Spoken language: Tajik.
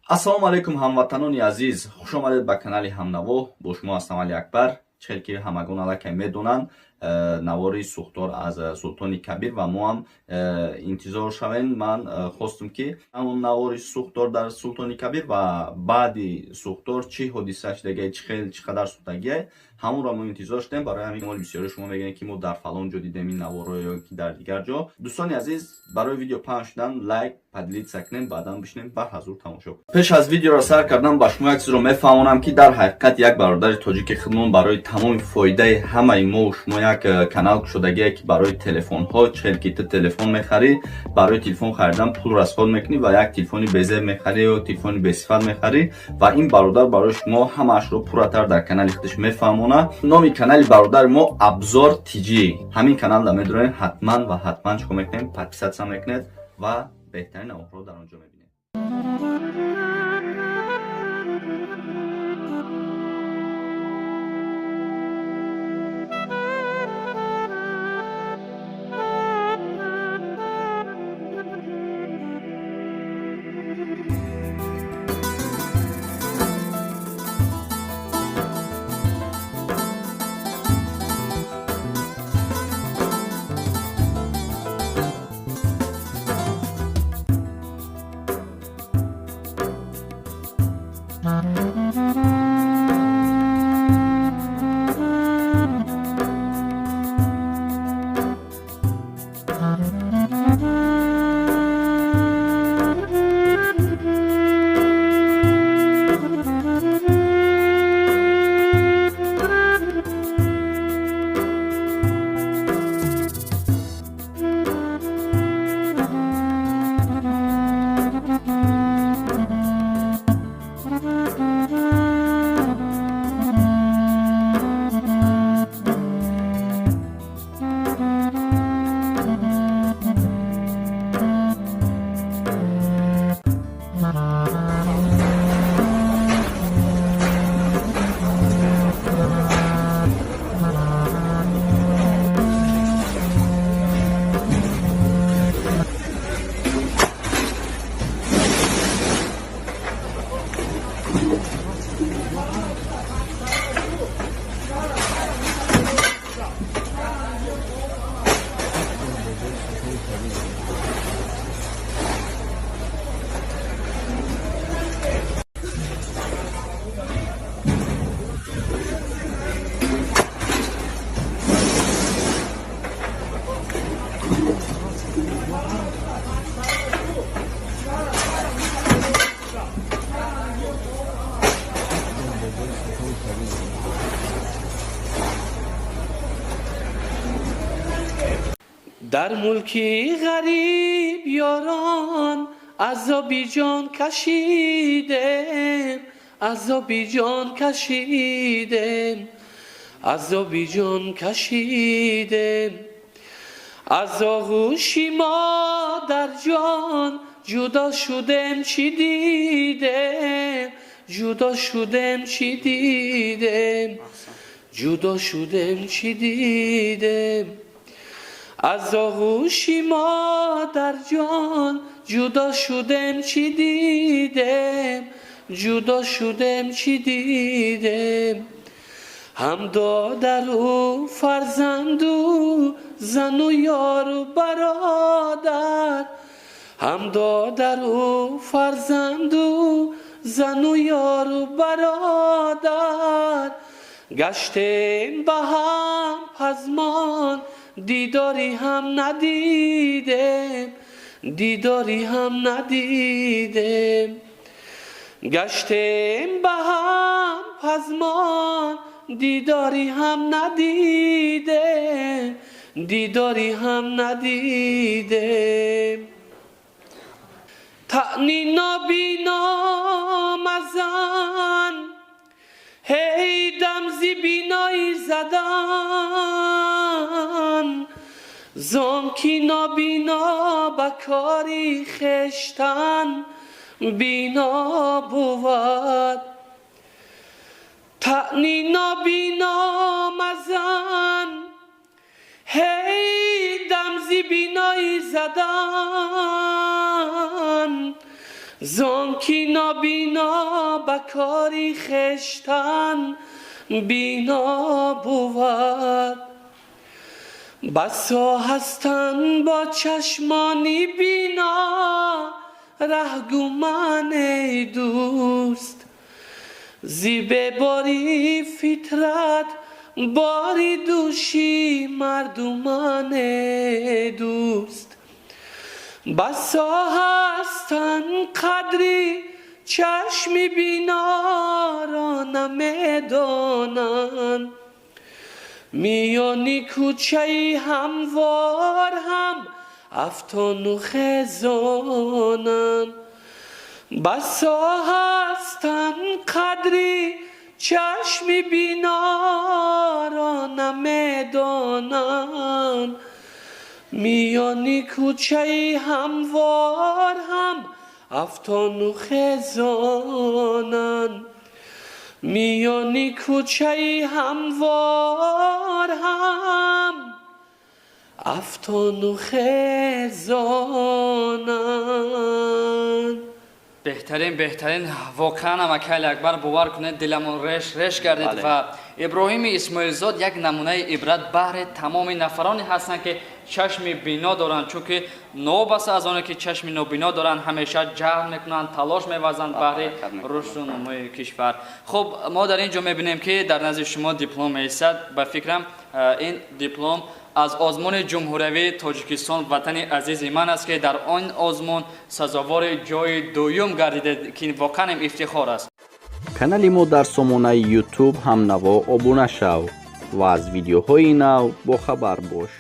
Ассалому алайкум, ҳамватанони азиз, хуш омадед ба канали Ҳамнаво. Бо шумо ҳастам Али Акбар. Чӣ ки ҳамагон аллакай медонанд, навори сӯхтор аз Султони Кабир ва мо ҳам интизор шавем. Ман хостум, ки ҳамон навори сӯхтор дар Султони Кабир ва баъди сӯхтор чӣ ҳодиса шудагия, чӣ хел, чӣ қадар сӯхтагия, ҳамонро мо интизор шудем. Барои ҳамин мо бисёри шумо мегӯем, ки мо дар фалон ҷо дидем ин наворро ё ки дар дигар ҷо. Дӯстони азиз, барои видео паҳн шудан лайк, поделиться кунем, баъдан бишинем ба ҳазур тамошо кунем. Пеш аз видеоро сар кардан ба шумо як чизро мефаҳмонам, ки дар ҳақиқат як бародари тоҷики худмон барои тамоми фоидаи ҳамаи мову шумо як канал кушодагие, ки барои телефонҳо. Чӣ хел ки ту телефон мехарӣ, барои телефон харидан пул расход мекунӣ ва як телефони безеб мехарӣ ё телефони бесифат мехарӣ, ва ин бародар барои шумо ҳамаашро пурратар дар канали худаш мефаҳмонад. Номи канали бародари мо Абзор ТЖ. Ҳамин каналда медорем, ҳатман ва ҳатман чикор мекунем, подписаться мекунед ва беҳтарин наворҳоро дар он ҷо мебинед. Дар мулки ғариб, ёрон, азоби ҷон кашидем, азоби ҷон кашидем, азоби ҷон кашидем. Аз оғӯши модарҷон ҷудо шудем, чӣ дидем? Ҷудо шудем, чӣ дидем? Ҷудо шудем, чӣ дидем? Аз оғӯши модарҷон ҷудо шудем, чӣ дидем? Ҷудо шудем, чӣ дидем? Ҳам додару фарзанду зану ёру бародар, ҳам додару фарзанду зану ёру бародар, гаштем ба ҳам пазмон, дидори ҳам надидем, дидори ҳам надидем. Гаштем ба ҳам пазмон, дидори ҳам надидем, дидори ҳам надидем. Таъни нобино мазан, ҳей, дам зи биноӣ задан, зон ки нобино ба кори хештан бино бувад. Таъни нобино мазан, ҳей, дам зи биноӣ задан. Зон ки нобино ба кори хештан бино бувад. Басо ҳастанд бо чашмони бино раҳгуман, эй дӯст. Зи бебори фитрат бори дӯши мардуман, эй дӯст. Басо ҳастанд қадри чашми биноро намедонанд. Миёни кӯчаи ҳамвор ҳам афтону хезонанд. Басо ҳастанд қадри чашми биноро намедонанд. Миёни кӯчаи ҳамвор ҳам афтону хезонанд. Миёни кӯчаи ҳамвор ҳам афтону хезонанд. Беҳтарин, беҳтарин, воқеан ам, акай Алиакбар, бовар кунед, диламон реш реш гардид. Ва Иброҳими Исмоилзод як намунаи ибрат баҳри тамоми нафароне ҳастанд, ки чашми бино доранд, чунки новобаста аз оне ки чашми нобино доранд, ҳамеша ҷаҳд мекунанд, талош меварзанд баҳри рушду нумӯи кишвар. Хуб, мо дар ин ҷо мебинем, ки дар назди шумо диплом меистад. Ба фикрам, ин диплом аз озмуни ҷумҳуриявии Тоҷикистон «Ватани азизи ман» аст, ки дар он озмун сазовори ҷои дуюм гардидед, ки воқеан ифтихор аст. Канали мо дар сомонаи YouTube «Ҳамнаво» обуна шав ва аз видеоҳои нав бохабар бош.